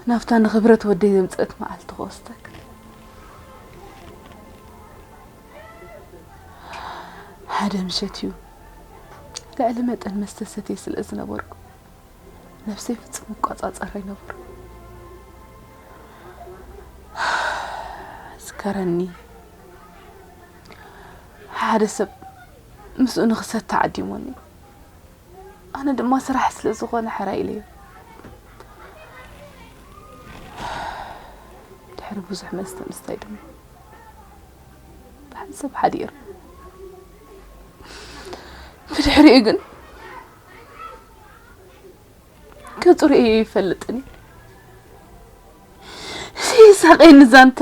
ናብታ ንኽብረት ወደይ ዘምጸት መዓልቲ ክወስደክ። ሓደ ምሸት እዩ፣ ልዕሊ መጠን መስተ ሰትየ ስለ ዝነበርኩ፣ ነብሰይ ፍጹም እቆጻጸር ኣይነበርኩ። ዝከረኒ፣ ሓደ ሰብ ምስኡ ንኽሰቲ ዓዲሞኒ። ኣነ ድማ ስራሕ ስለ ዝኾነ ሕራይ ኢለዮ። ድሕሪ ብዙሕ መስተ ምስታይ ድማ ብሓንሳብ ሓዲረ። ብድሕሪኡ ግን ገጹ ርእየዮ ይፈልጥን እዩ። እዚ ሳቐይኒ ዛንታ፣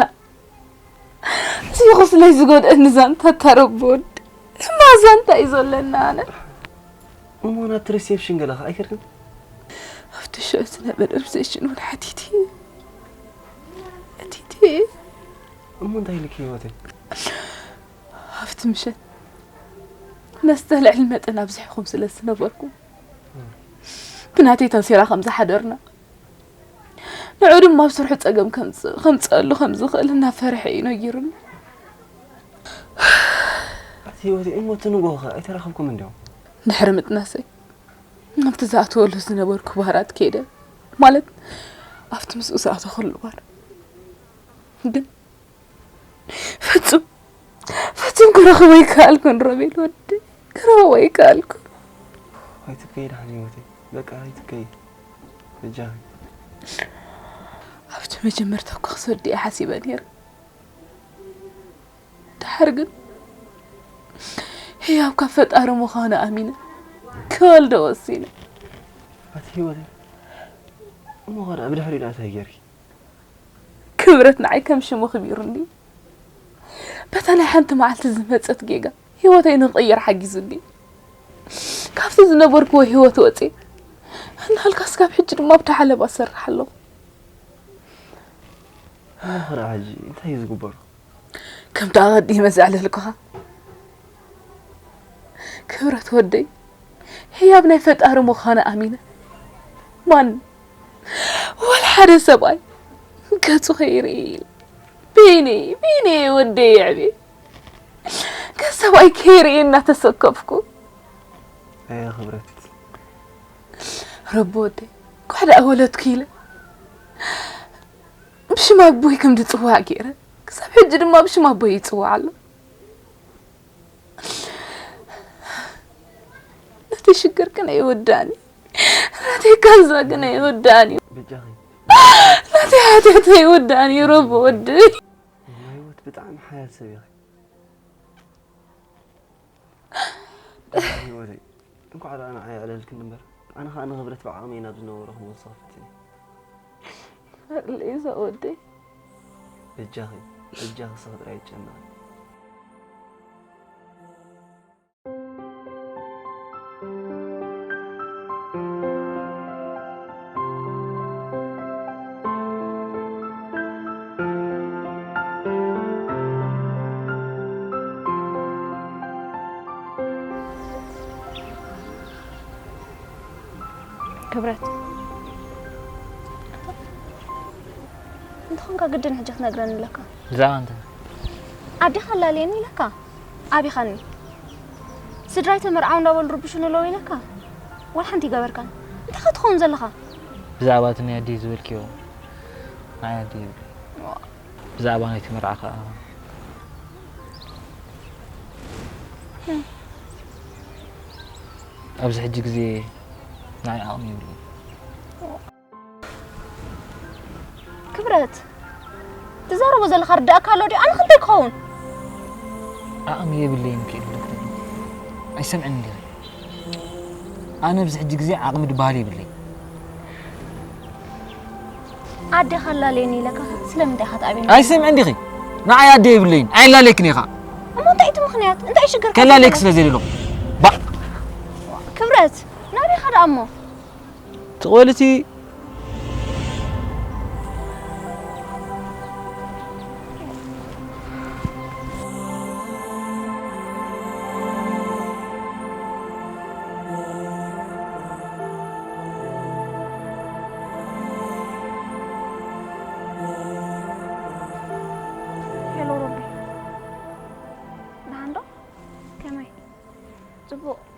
እዚ ቁስለይ ዝጎድአኒ ዛንታ፣ እታ ረቢ ወዲ። እማ ዛንታ እዩ ዘለና ኣነ። እሞ ናብቲ ሪሴፕሽን ገለ ከ ኣይከድክን? ኣብቲ ሽዑ ዝነበረ ሪሴፕሽን እውን ሓቲተ እየ። ሓቲተ እየ። እሞ እንታይ ኢልኪ ህይወተይ? ኣብቲ ምሸት መስተ ልዕሊ መጠን ኣብዚሕኹም ስለ ዝነበርኩም፣ ብናተይ ተንሲራ ከም ዝሓደርና፣ ንዑ ድማ ኣብ ስርሑ ጸገም ከምጽ-፣ ከምጽኣሉ ከም ዝኽእል እናፈርሐ እዩ ነጊሩኒ። ኣቲ ህይወተይ፣ እሞ እቲ ንግሆ ከ ኣይተራኸብኩም እንዲኹም? ድሕሪ ምጥናሰይ፣ ኣብቲ ዝኣተወሉ ዝነበርኩ ባራት ከይደ፣ ማለት፣ ኣብቲ ምስኡ ዝኣተኹሉ ባር። ግን ፍጹም፣ ፍጹም ክረኽቦ ኣይከኣልኩን፣ ሮቤል ወዲ፣ ክረኽቦ ኣይከኣልኩን። ኣይትከይ ደሓን ህይወተይ፣ በቃ ኣይትከይ። በጃኺ። ኣብቲ መጀመርታ እኮ ክሰዱ እየ ሓሲበ ነይረ። ድሓር ግን ህያብ ካብ ፈጣሪ ምዃኑ ኣሚነ ክወልዶ ወሲነ። ኣቲ ህይወተይ፣ እሞ ኸ ደኣ ብድሕሪኡ ደኣ እንታይ ጌርኪ? ክብረት ንዓይ ከም ሽሙ ክቢሩኒ። በታ ናይ ሓንቲ መዓልቲ ዝመጸት ጌጋ ህይወተይ ንኽቕይር ሓጊዙኒ። ካብቲ ዝነበርክዎ ህይወት ወጺኤ፣ እናልካስ ካብ ሕጂ ድማ ኣብቲ ሓለባ እሰርሕ ኣለኹ። እሞ ኸ ደኣ ሕጂ እንታይ እዩ ዝግበሮ? ከምቲ ኣቐዲመ ዘዕለልኩኻ፣ ክብረት ወደይ፣ ህያብ ናይ ፈጣሪ ምዃኑ ኣሚነ፣ ማን፣ ወላ ሓደ ሰብኣይ ገጹ ከይርኢ ኢለ፣ በይነይ፣ በይነይ ወደይ የዕብየ፣ ገጽ ሰብኣይ ከይርኢ እናተሰከፍኩ። ኣየ ክብረት። ረቢ ወደይ፣ ጓሕ ደኣ ወለድኩ ኢለ፣ ብሽም ኣቦይ ከም ዝጽዋዕ ገይረ፣ ክሳብ ሕጂ ድማ ብሽም ኣቦይ ይጽዋዕ ኣሎ። ናተይ ሽግር ግን ኣይወዳእን እዩ። ናተይ ቃንዛ ግን ኣይወዳእን እዩ። በጃኺ። ናተይ ሓጢኣት ኣይወዳእን እዩ፣ ረቢ ወደይ። ህይወት ብጣዕሚ ሓያል ሰብ ኢኺ። ህይወተይ፣ እንኳዕ ደኣ ንዓይ ኣዕለልክኒ እምበር፣ ኣነ ኸኣ ንኽብረት ብዓቕመይ ናብ ዝነበሮ ክመልሶ ክፍትን እየ። ኣርለይ እዛ ወደይ። በጃኺ፣ በጃኺ ንስኺ ጥራይ ኣይትጨነቒ። ክብረት፣ እንተኾንካ ግድን ሕጂ ክትነግረኒ ኣለካ። ብዛዕባ እንታይ? ኣዴኻ ኣላለየኒ ኢለካ፣ ኣቢኻኒ። ስድራይ ተመርዓው እንዳበሉ ርብሹኒ ኣለዉ ኢለካ፣ ዋላ ሓንቲ ይገበርካን። እንታይ ከ ትኸውን ዘለኻ? ብዛዕባ እቲ ናይ ኣደይ ዝበልክዮ፣ ናይ ኣደይ ይብል። ብዛዕባ ናይቲ መርዓ ከኣ፣ ኣብዚ ሕጂ ግዜ ንዓይ ዓቕሚ የብለይን። ክብረት፣ ትዛረቦ ዘለኻ ርዳእካ ኣሎ ድዩ? ኣነ ከ እንታይ ክኸውን? ዓቕሚ የብለይን ክኢሉ ዶክተር። ኣይሰምዕን እንዲኺ? ኣነ ኣብዚ ሕጂ ግዜ ዓቕሚ ዝበሃል የብለይን። ኣዴኻ ኣላለየኒ ኢለካ ስለምንታይ ኢኻ ትኣብየኒ? ኣይሰምዕን ዲኺ? ንዓይ ኣደ የብለይን። ኣየላለየክን እየ ኸኣ። እሞ እንታይ እቲ ምኽንያት? እንታይ ሽግር? ከላለየክ ስለ ዘይደለኹ። ባ- ክብረት፣ ናበይ ኢኻ ደኣ እሞ? ትቕበልቲ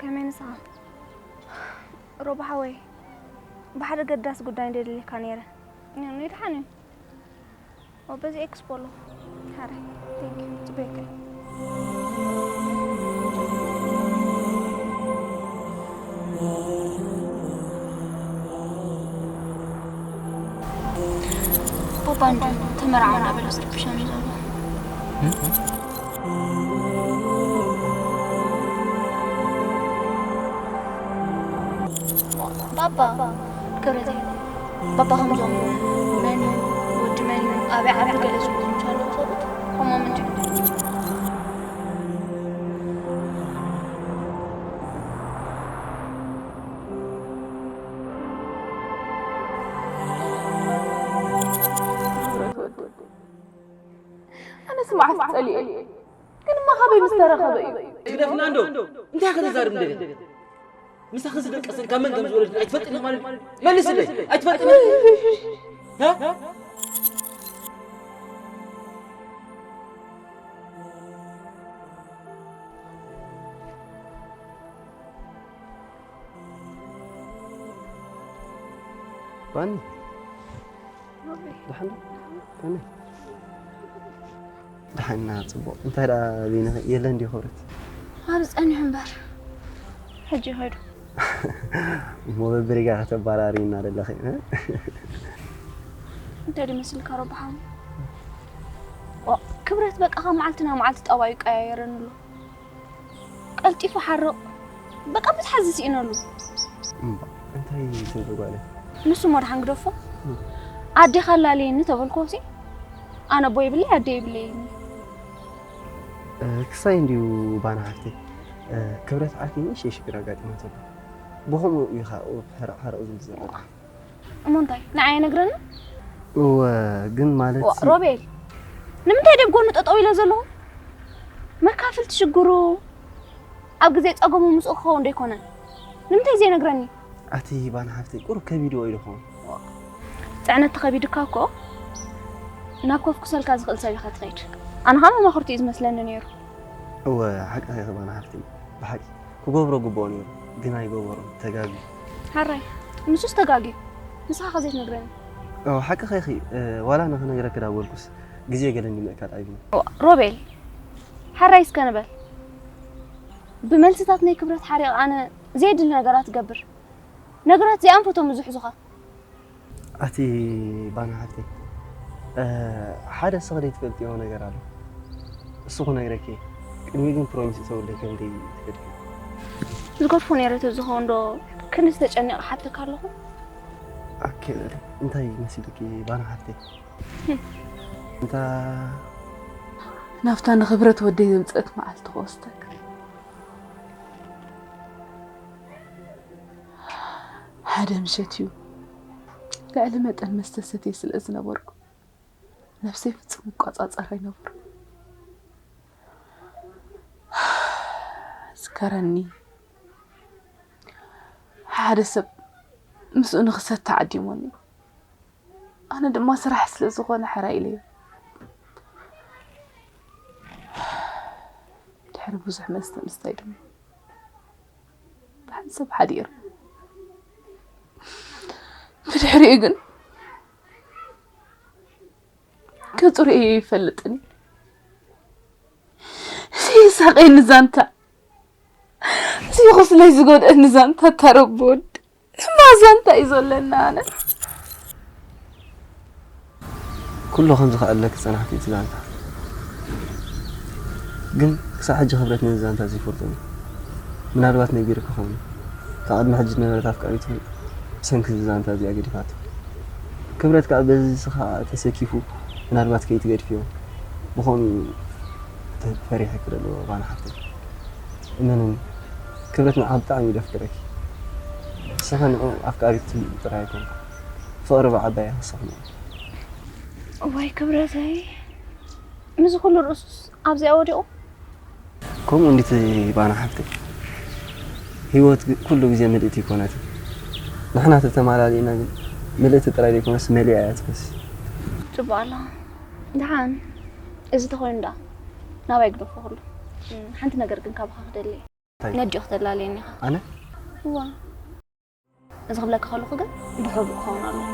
ከመይ ንስኻ? ሮባ ሓወይ፣ ብሓደ ገዳሲ ጉዳይ እንደ ደልየካ ነይረ። ን-፣ ንድሓን እዩ። ኦ፣ በዚ ኤክስፖ ኣሎ። ሓራይ፣ ቴንክ ዩ። ጽቡቅ። ባባ እንዶ ተመርዓው እንዳበለ ዝረብሸኒ ዘሎ። ባባ፣ ክብረተይ፣ ባባ ከምዞም መን፣ ወዲ መን፣ ኣበይ ዓዲ ገለ ዝብሉ ዘለዉ ሰባት፣ ከምኦም እንድዮም። ኣነስ መዓስ ጸሊኤ። ግን እማ ካበይ ምስ ተረኸበ እዩ? ግደፍና እንዶ። እንታይ ከተዛርብ እንደገና? ምሳኺ ዝደቀሰን ካብ መን ከም ዝወለድን ኣይትፈልጥን ኢኺ ማለት እዩ? መልስለይ። ኣይትፈልጥን ኢኺ? ሃ? ባኒ፣ ደሓን ዶ? ከመይ? ደሓን ኢና፣ ጽቡቕ። እንታይ ደኣ በይንኺ? የለን ድዩ ክብረት? ኣብ ጸኒሑ እምበር። ሕጂ ይኸይዱ። እሞ በብሪጋ ከተባራርይና ዘለኺ፣ እ? እንታይ ድዩ መስልካ ረብሓዊ? ዋ፣ ክብረት በቃ ካብ መዓልቲ ናብ መዓልቲ ጠባዩ ይቀያየረኒ ኣሎ። ቀልጢፉ ሓርቕ። በቃ ምትሓዝ ዝስኢነሉ። እምባ፣ እንታይ ትብሊ ጓለይ? ንሱ እሞ ደሓን ግደፎ። እም። ኣዴኻ ኣላለየኒ ተበልኩዎሲ፣ ኣነ ኣቦ የብለይ፣ ኣደ የብለይን። እ፣ ክሳይ እንድዩ ባና ሓፍተይ። እ፣ ክብረት ዓርኪ ንእሽተይ ሽግር ኣጋጢማቶ ኣሎ። ብኸምኡ እዩ ኸኣ ሕርቕ ሕርቕ ዝብል ዘሎ። እሞ እንታይ ንዓይ ኣይነግረንን? እወ፣ ግን ማለት ዋ፣ ሲ- ሮቤል፣ ንምንታይ ደብ ጎኑ ጠጠው ኢለ ዘለኹ? መካፍልቲ ሽግሩ ኣብ ግዜ ጸገሙ ምስኡ ክኸውን ዶ ኣይኮነን? ንምንታይ ዘይነግረኒ? ኣቲ ባና ሓፍተይ፣ ቁሩብ ከቢድዎ ኢሉ ክኸውን። ጽዕነት ተኸቢድካ እኮ ናብ ከፍኩሰልካ ዝኽእል ሰብ ኢኻ ትኸይድ። ኣነ ኸኣ መማኽርቱ እዩ ዝመስለኒ ነይሩ። እወ፣ ሓቅኺ ኢኺ ባና ሓፍተይ፣ ብሓቂ። ክገብሮ ግብኦ ነይሩ፣ ግን ኣይገበሮን፣ ተጋግዩ። ሕራይ፣ ንሱስ ተጋግዩ። ንስኻ ከ ዘይትነግረኒ? ኦ፣ ሓቅኺ ኢኺ፣ እ፣ ዋላ ንኽነግረኪ ዳበልኩስ፣ ግዜ ገለ እንዲምእካል ኣይብልን። ኦ፣ ሮቤል፣ ሕራይ እስከ ንበል። ብመልስታት ናይ ክብረት ሓሪቕ ኣነ ዘየድሊ ነገራት እገብር። ነገራት ዘይኣንፈቶም ዝሕዙኻ። ኣቲ ባና ሓፍተይ፣ እ፣ ሓደ ንስኺ ዘይትፈልጥዮ ነገር ኣሎ። እሱ ክነግረኪ እየ። ቅድሚ ግን ፕሮሚስ እተውለይ ከም ደይ ትገድፊ። ዝገድፎ ነይረ ተዝኸውን ዶ ክንድዚ ተጨኒቐ ሓተካ ኣለኹ? ኣኬ በሊ፣ እንታይ መሲልኪ ባና ሓፍተይ? ህም። እንታ ናብታ ንኽብረት ወደይ ዘምጸት መዓልቲ ክወስደካ። ሓደ ምሸት እዩ ልዕሊ መጠን መስተ ሰትየ ስለ ዝነበርኩ ነብሰይ ፍጹም እቆጻጸር ኣይነበርኩ። ዝከረኒ ሓደ ሰብ ምስኡ ንኽሰቲ ዓዲሞኒ። ኣነ ድማ ስራሕ ስለ ዝኾነ ሕራይ ኢለዮ። ድሕሪ ብዙሕ መስተ ምስታይ ድማ ብሓንሳብ ሓዲሩ። ብድሕሪኡ ግን ገጹ ርእየዮ ኣይፈልጥን እዩ። ዘይሳቐየኒ ዛንታ፣ ዘይቁስለይ ዝጎድኣኒ ዛንታ፣ እታ ረቢ ወዲ። እማ ዛንታ እዩ ዘለና ኣነ። ኩሉ ከም ዝኸኣለኪ ጸናሕኪ እቲ ዛንታ። ግን ክሳብ ሕጂ ክብረት ነዚ ዛንታ ዘይፈልጦ እዩ። ምናልባት ነጊርኪ ክኸውን። ካብ ቅድሚ ሕጂ ዝነበረት ኣፍቃሪቱ ብሰንኪ እዚ ዛንታ እዚኣ ገዲፋቶ። ክብረት ከኣ በዚ ስኻ ተሰኪፉ ምናልባት ከይትገድፍዮ ብኸምኡ ፈሪሕኪ ዘሎ ባና ሓፍተይ። እመንኒ፣ ክብረት ንዓ ብጣዕሚ እዩ ዘፍቅረኪ። ንስኺ ንዑ ኣፍቃሪት ጥራይ ኣይኮንኩ፣ ፍቕሪ ብዓባይ ይኸሰኽን እዩ። እዋይ ክብረተይ፣ ምስዚ ኩሉ ርእሱስ ኣብዚኣ ወዲቑ? ከምኡ እንዲቲ ባና ሓፍተይ፣ ህይወት ግ-፣ ኩሉ ግዜ ምልእቲ ኣይኮነትን። ንሕና ተተማላሊእና ግን ምልእቲ ጥራይ ዘይኮነስ መሊኣ እያ ትፈሲ። ጽቡቕ ኣላ። ደሓን፣ እዚ ተኾይኑ ደኣ ናባይ ግደፎ ኩሉ። እም፣ ሓንቲ ነገር ግን ካባኻ ክደሊ እየ። ነዲኡ ክተላለየኒ ኢኻ። ኣነ? እዋ። እዚ ክብለካ ከለኹ ግን ብሕቡእ ክኸውን ኣለዎ።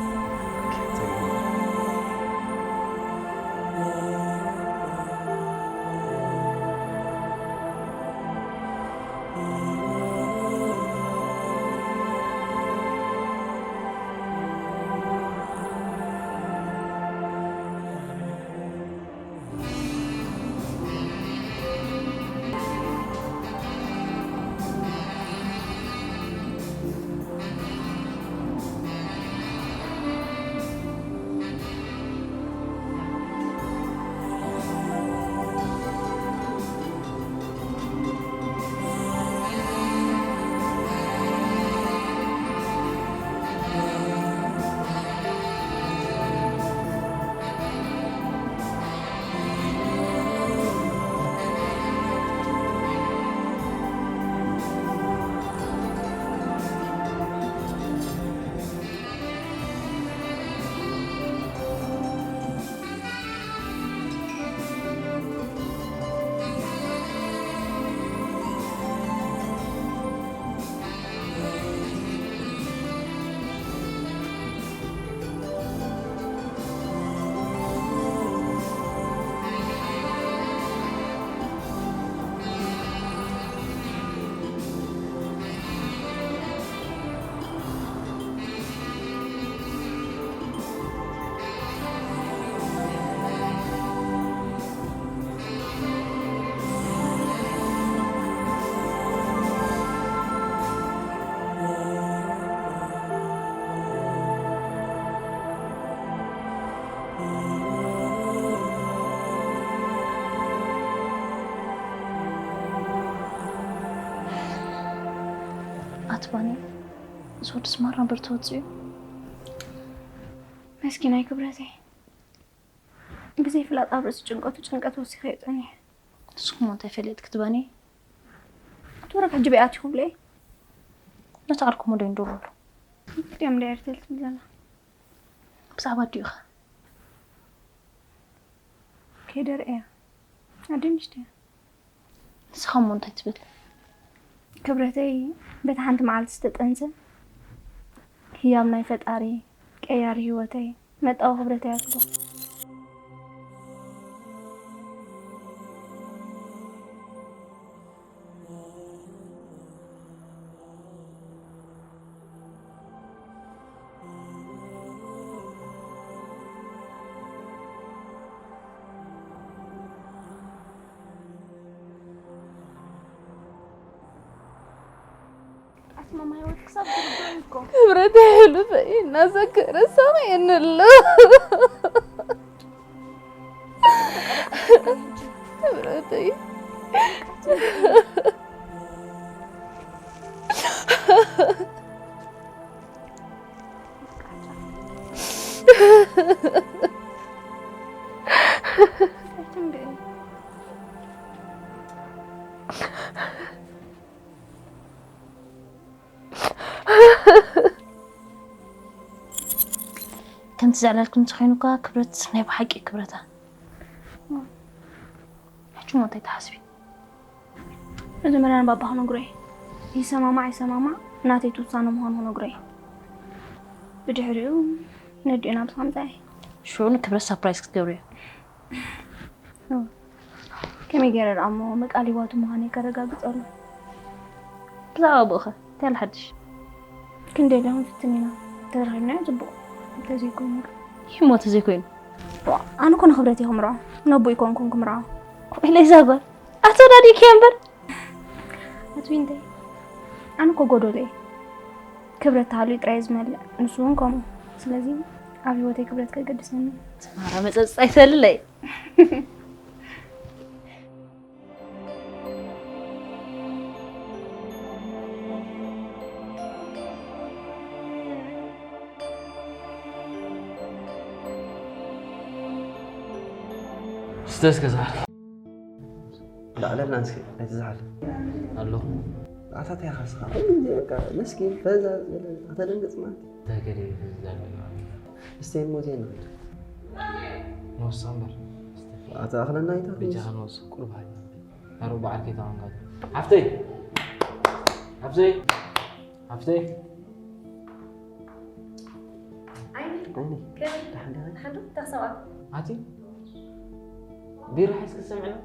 ኣትባኒ፣ እዚ ወዲ ስማራ ብር ተወፅኡ። መስኪናይ ክብረተይ፣ ብዘይ ፍላጥ ኣብ ርእሲ ጭንቀቱ ጭንቀት ወሲኸ የፅንሕ። ንስኹም እንታይ ፈሊጥክ ትባኒ? ኣትወረክ ሕጂ በይ ኣቲኹም ለይ? ነቲ ዓርኩሞ ዶ ይንደሩ ኣሎ? ክልቲኦም ዶ ኤርትል ትብል ዘላ? ብዛዕባ ኣዲኡ ኸ? ከይደርእያ። ኣደ ንሽቲ እያ። ንስኻ እሞ እንታይ ትብል? ክብረተይ፣ በታ ሓንቲ መዓልቲ ዝተጠንሰ ህያብ ናይ ፈጣሪ፣ ቀያሪ ህይወተይ፣ መጣዊ ክብረተይ ኣትቦ። ኣስማማ ህይወት ክሳብ ዝርድኦ እኮ። ክብረተይ፣ ሕሉፈይ እናዘከረ ሳቕየኒ ኣሎ። ክብረተይ። ከምቲ ዘዕለልኩ እንተኾይኑ እኳ ክብረት ናይ ብሓቂ ክብረታ። ሕጂ እሞ እንታይ ትሓስቢ? መጀመርያ ንባባ ክነግሮ እየ። ይሰማማዕ ኣይሰማማዕ ናተይ እቲ ውሳነ ምዃኑ ክነግሮ እየ። ብድሕሪኡ ነዲኡ ናብዚ ከምፅኣ እየ። ሽዑ ንክብረት ሳፕራይዝ ክትገብርዮ። ከመይ ገይረ ደኣ እሞ መቃል ህይወቱ ምዃነይ ከረጋግፀሉ? ብዛዕባ ኣቦኡ ኸ እንታይ ኣሎ ሓድሽ? ክንደልዮ ክንፍትን ኢና። ተረኺብናዮ ፅቡቕ። እንተዘይኮይኑ ግን? ይህ እሞ እንተዘይኮይኑ? ዋ፣ ኣነ እኮ ንክብረት እየ ክምርዖ። ነቦ ኣይኮንኩን ክምርዖ። ወይለይ እዛ ጓል። ኣተወዳዲእክያ እምበር። ኣቲ ዊንተይ፣ ኣነ እኮ ጎዶሎ እየ። ክብረት ተሃልዩ ጥራይ ዝመልእ፣ ንሱ እውን ከምኡ። ስለዚ ኣብ ህይወተይ ክብረት ከገድሰኒ። ተማራ መጸጽ ኣይተልለይ። እስተ እስከ ዝሓልፍ። ላዕለልና እስኪ ኣይትዝሓል። ኣለኹ። ኣታ እንታይ ኢኻ እስኻ? ኩሉ ግዜ በቃ መስኪን ፈዛዝ በለ፣ ከተደንግጽ ማለት። እንታይ ገለ ይፈዝዝ ኣለና? እስተ ሞት ንኸይድ። ንወስኽ እምበር። ኣታ ኣኽለና ኣይታ። በጃኻ ንወስኽ ቁሩብ ሃይ። ኣሮ በዓል ከይተቐንቀጥ። ሓፍተይ! ሃፍተይ፣ ሃፍተይ። ዓይኒ ኣይኒ ከመይ ደሓን ዲኻ? ሓንዱ ተኽሰባ ኣቲ ቢራ ሒዝኪ ትሰምዕና?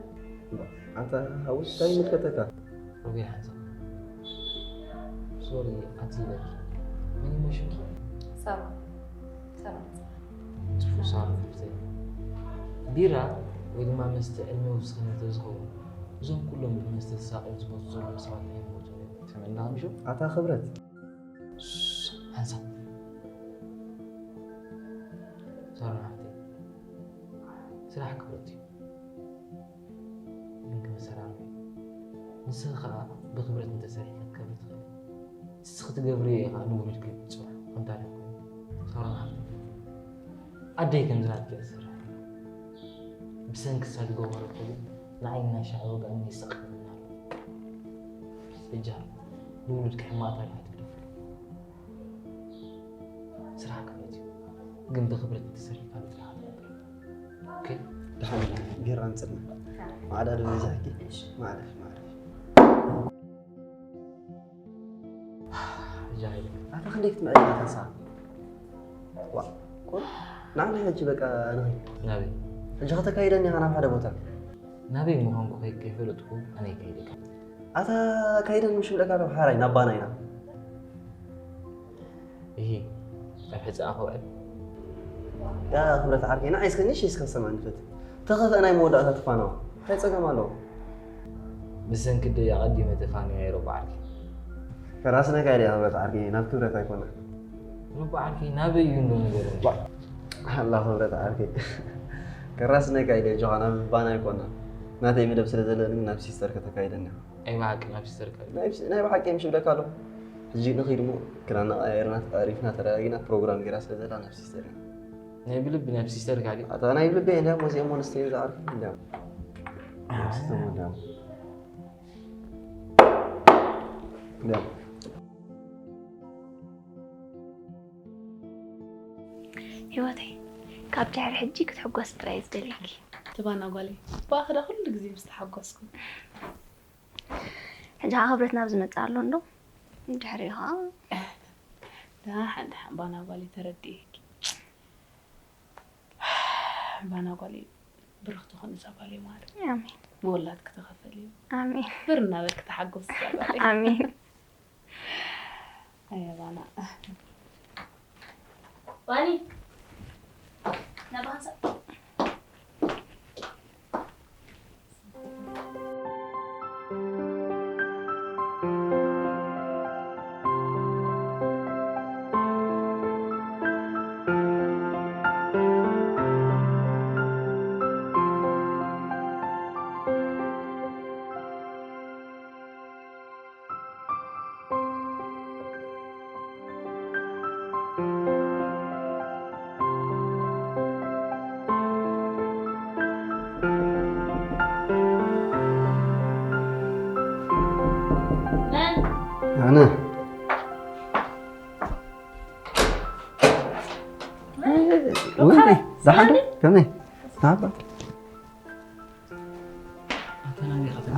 ኣንታ ሓውስ እንታይ ይምልከተካ? ሮቤል ሓንሳብ ሶሪ ኣቲ ይበል። መን ይመሽኪ? ሳባ ሳባ ጽፉ ሳባ ሃፍተይ። ቢራ ወይ ድማ መስተ ዕድመ ውስኺ እንተዝኸውን እዞም ኩሎም ብመስተ ተሳቒዮም ዝሞቱ ዘለዉ ሰባት ኣይምሞቱን እዮም። ሰሚዕና ምሹ? ኣታ ክብረት ሓንሳብ ሳሮን ሓፍተይ፣ ስራሕ ክብረት እዩ። ግን ክመሰራርሕ እዩ። ንስኺ ኸኣ ብክብረት እንተሰሪሕኪ ክትከብሪ ትኽእሊ። ንስኺ ትገብርዮ ኢኻ ንውሉድኪ ጽባሕ ከም ታሪኽ ኮይኑ። ሳሮን ሓፍተይ፣ ኣደይ ከምዚ ናትኪ እያ ትሰርሕ። ብሰንኪ እሳ ዝገበረቶ ግን ንዓይ እናሻዕ ወግኣኒ ይስቕቕኒ ኣሎ። ሕጂ ንውሉድኪ ሕማቕ ታሪኽ ኣይትግደፍሉ። ስራሕ ክብረት እዩ። ግን ብክብረት እንተሰሪሕካሉ ጥራሕ ትነብር። ኦኬ? ደሓን ቢራ ኣንጽልና። ማዕዳ ዶ በዚሕኪ? ማዕዳ ማዕዳ። ሕጂ ሃይለ። ኣታ ክንደይ ክትምዕድ ኢኻ ተንሳ? ዋ፣ ቁር ንዓና ሕጂ በቃ ንኸይድ። ናበይ? ሕጂ ከተካይደኒ ኢኻ ናብ ሓደ ቦታ። ናበይ ምዃንኩ ከይ- ከይፈለጥኩ ኣነ ይከይደካ። ኣታ ካይደን ምሽ ብለካ ዶ ሓራይ ናብ ባና ኢና። ይሂ ኣብ ሕፃ ኣኸውዕል ያ ክብረት ዓርከይ ንዓይ እስከ ንሽ እስከ ሰማዕ ንፈት ተኸፈ ናይ መወዳእታ ትፋነዋ እንታይ ጸገም ኣለዎ? ብሰንኪ ደይ ኣቐዲመ ተፋንያ የረባ ዓርኪ። ከራስነካ ኢለ ክብረት ዓርከይ ናብ ክብረት ኣይኮነ። ረባ ዓርኪ ናበይ እዩ እንዶ ነገሩ? ኣላ ክብረት ዓርከይ ከራስነካ ኢለ ጆኻ ናብ ባና ኣይኮነ። ናተይ መደብ ስለ ዘለኒ ናብ ሲስተር ከተካይደኒ። ኣይ ብሓቂ ናብ ሲስተር ካይደ። ናይ ናይ ብሓቂ ምሽ ብለካ ኣለኹ። ሕጂ ንኺድ እሞ ክዳንና ቀያይርና ተጣሪፍና ተረጋጊና ፕሮግራም ጌራ ስለ ዘላ ናብ ሲስተር ኢና። ናይ ብልቢ ናብ ሲስተር ካዲ። ኣታ ናይ ብልቢ እንዲያም ወዚኦም ሞንስተር ዝዓርፍ እንዲያም ሞንስተር እንዲያም እንዲያም ህይወተይ ካብ ድሕሪ ሕጂ ክትሕጎስ ጥራይ ዝደልየኪ። ትባና ጓለይ ብኣኽዳ ኩሉ ግዜ ምስ ተሓጎስኩ ሕጂ ከዓ ክብረት ናብ ዝመፅእ ኣሎ እንዶ ድሕሪ ከዓ ደሓን ደሓን ባና ጓለይ ተረዲኤኪ። ባና ጓለይ ብርኽቲ ኾን እዛ ጓለይ ማለት ኣሜን ብወላድ ክተኸፈል እዩ ኣሜን ብር እናበልክ ተሓጎስ እዛ ጓለይ ኣሜን ኣየ ባና ባኒ ናባንሳ ኣነ ወንዲ ዝሓንዶ ከመይ ናባ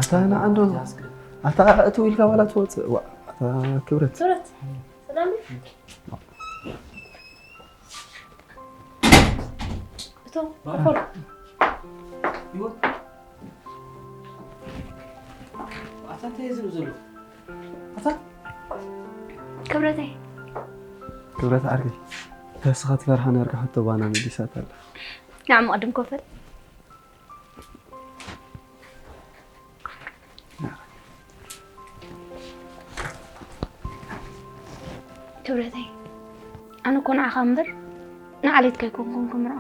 ኣታ ንዓንዶ ኣታ እቱ ኢልካ ዋላ ትወፅእ ዋ ኣታ ክብረት ክብረት ሰላም እቶ ኮፈር ህይወት ኣታ እንታይ ዝብል ዘሎ ኣታ ክብረተይ ክብረት ዓርከይ ተስኻ ትፈርሓ ነርካ ሕቶ ባና መሊሳት ኣላ ንዓሞ ቅድም ኮፈል ክብረተይ ኣነ እኮ ንዓኻ እምበር ንዓሌትካ ኣይኮንኩን ክምርዖ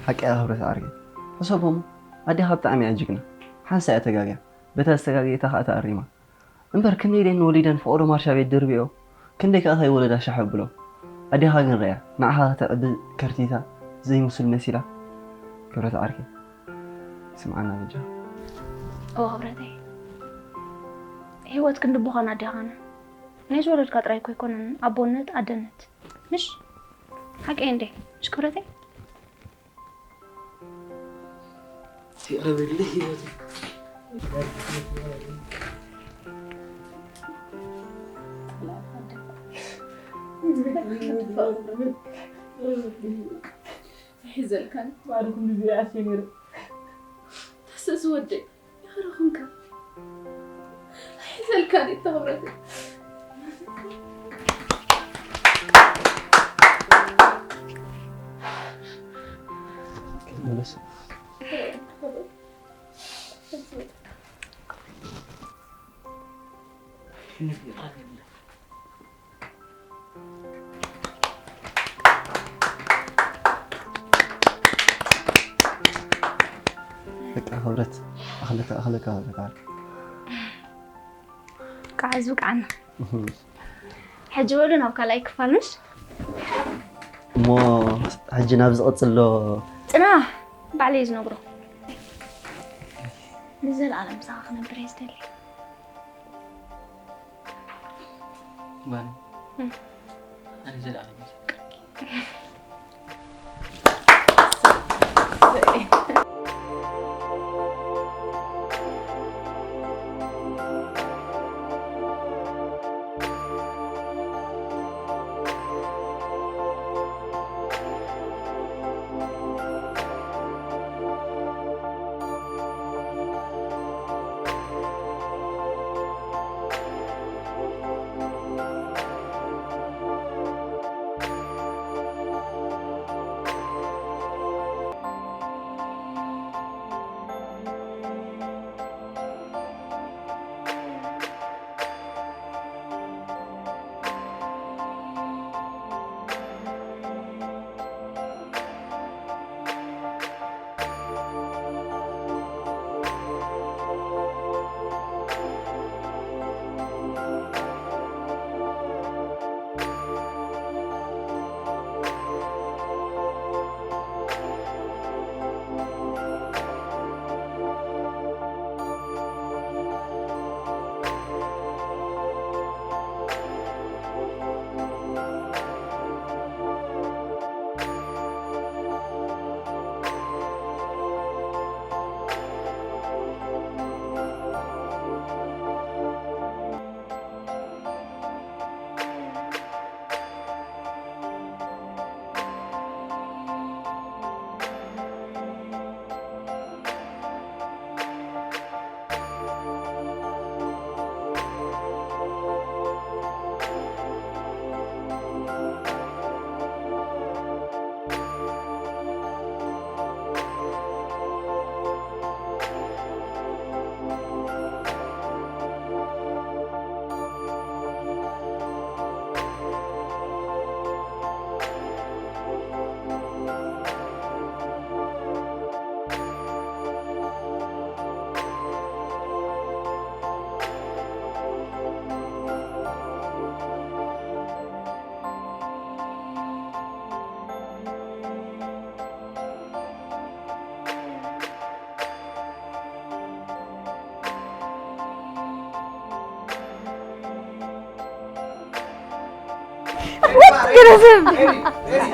ሓቂ እያ ክብረት ዓርከይ ሕሰቦም ኣዴኻ ብጣዕሚ እያ ጅግና ሓንሳ እያ ተጋግያ በታ ዝተጋገየታ ከዓ ተኣሪማ እምበር ክንደይ ደን ወሊደን ፈቕዶ ማርሻ ቤት ድርቢኦ ክንደይ ከዓ ከይወለዳ ሻሕ ኣብሎ ኣዴኻ ግን ረያ ንዓኻ ከተዕቢ ከርቲታ ዘይምሱል መሲላ ክብረት ዓርከይ ስምዓና በጃ እወ ክብረተይ ህይወት ክንዲ ብዃን ኣዴኻና ናይ ዝወለድካ ጥራይ እኮ ኣይኮነን ኣቦነት ኣደነት ምሽ ሓቀይ እንዴ ምሽ ክብረተይ ይቕረብልህ ህይወት። ሒዘልካኒ። ባዕልኩም ግዜ ኣሸሚሩ። ተስእስ ወደይ፣ ይኽረኹምካ። ሒዘልካኒ እታ ክብረተይ። በቃ ክብረት ኣኽለካ ኣኽለካ ኣኽለካ። ከዓ ዝበቃዓና። ሕጂ በሉ ናብ ካልኣይ ክፋል ምሽ? እሞ ሕጂ ናብ ዝቐጽሎ ጽናሕ ባዕለይ ዝነግሮ። ንዘለኣለም ምሳኻ ክነብር እየ ዝደሊ። ባኒ ኣነ ዘለኣለም ይዘክረኪ።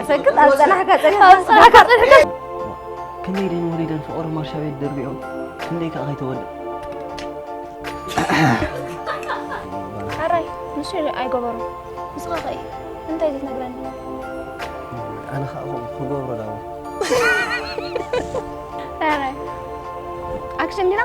ሰግጥ ኣብ ጸናሕካ ጸኒሕካ ኣብ ጸናሕካ ጸኒሕካ ክንደይ ደን ወሊደን ፍቕሪ ማርሻ ቤት ደርቢዖም ክንደይ ከዓ ከይተወልድ ኣራይ ንሱ ኣይገበሩ ንስኻ ኸ እንታይ ዘይትነግረኒ ኣነ ከዓ ክገብሮ ዳዊ ኣራይ ኣክሽን ዲና